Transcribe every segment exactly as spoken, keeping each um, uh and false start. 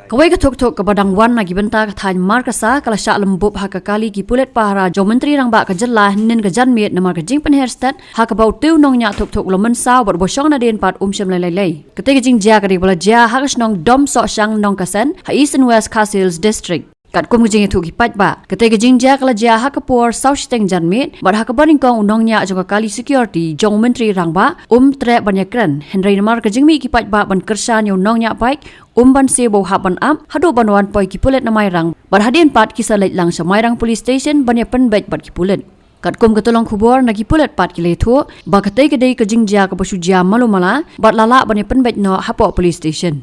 Kawei ka thuk thuk kaba dang wan na ki bynta ka thaiñ Markasa ka la shah lem bup ha ka kali ki pulit pahara jong u Myntri Rangbah ka jylla hynnin ka janmiet namar ka jingpynher stet ha kaba utei u nongñiah thuk thuk u la mynsaw bad ba shong nadien pat um shym lei lei lei. Katei ka jingjia ka dei ba la jia ha ka shnong Domsohshang Nongkasen ha East and West Khasi Hills District. Katkum ka jingïathuh ki paidbah, katei ka jingjia ka la jia ha ka por saw shiteng janmiet bad ha kaba nyngkong u nongñiah jong ka kali security jong u Myntri Rangbah um treh ban ïakren, hynrei namar ka jingmih ki paidbah ban kyrshan ïa u nongñiah bike, um banse ba u hap ban ap haduh ban wan poi ki pulit na Mairang bad hadien pat ki sa leit lang sha Mairang Police Station ban ïapynbeit bad ki pulit. Katkum ka tyllong khubor na ki pulit pat ki la ïathuh ba katei ka dei ka jingjia kaba shu jia malu mala bad la lah ban ïapynbeit noh hapoh police station.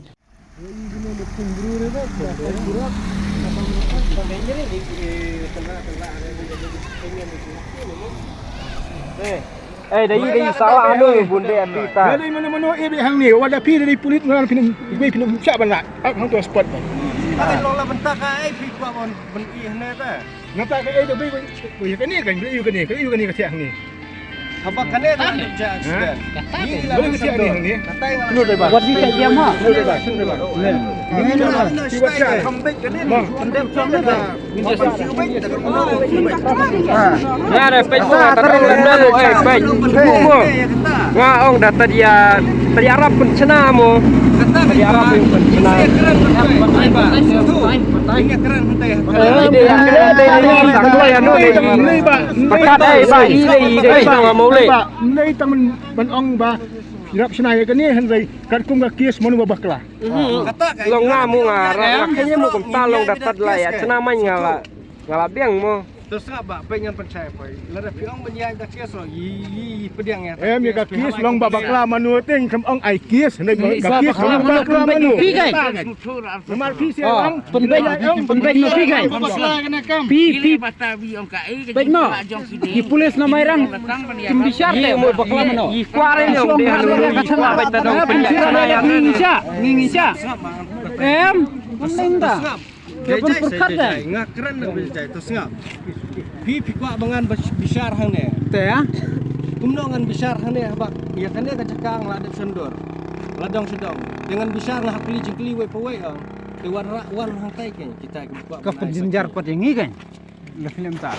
Eh, eh, da i, da i, sawa anu bun de ati ta. Dei mano mano e be hangne, wat da phi dei pulit ngan phi nang, phi nang shah ban lah. Ak hang tu spot ban. Ai long la bynta ka ai phi kwah ban ban i hangne ta. Nata ka e da be, be kane kan, be kane, be kane ka thiah hangne. Haba kane ka dei ja accident. Ni la. Wat ni ka diam ha. Nga da peit mo, nga ta dang lem mo, eh, peit. Mo. Nga ong da ta dia, ta dia rap pynchna mo. Ta dia rap pynchna. Pakat, eh, ba, i le, i le, tang mo le. Nei tang ban ong ba ïarap shna ïa kane hynrei katkum ka kes mano ba bakla. Long nga mo nga rap nga kane mo kumta long da tad la ïa shna main nga la, nga la biang mo. To sngap ba peit ngan pynshai poi. Lada phi ong ban ïa da kes ro i i pdiang ïa. Em ïa ka kes long ba bakla mano teng kam ong ai kes hynrei ka kes long ba bakla mano. Phi kai. Namar phi sia ong pynbeit, pynbeit no phi kai. Phi phi. Peit mo, ki pulis na Mairang kim bishar te. Mo bakla mano. I kwah re ong de. Ngi ngi sha, ngi ngi sha. Em, ngi da. Ke pun pyrkhat de. Nga kren na bijai to sngap. Phi phi kwah ba ngan bishar hangne. Te ya. Kumno ngan bishar hangne haba ïa kane ka jaka nga la dep sendor. La dong sha dong. Te ngan bishar nga hap kylli jingkylli wei pa wei ong. Te wan ra wan hangtai ke kita ki kwah. Ka pynjynjar pat ïa ngi kan. La film ta.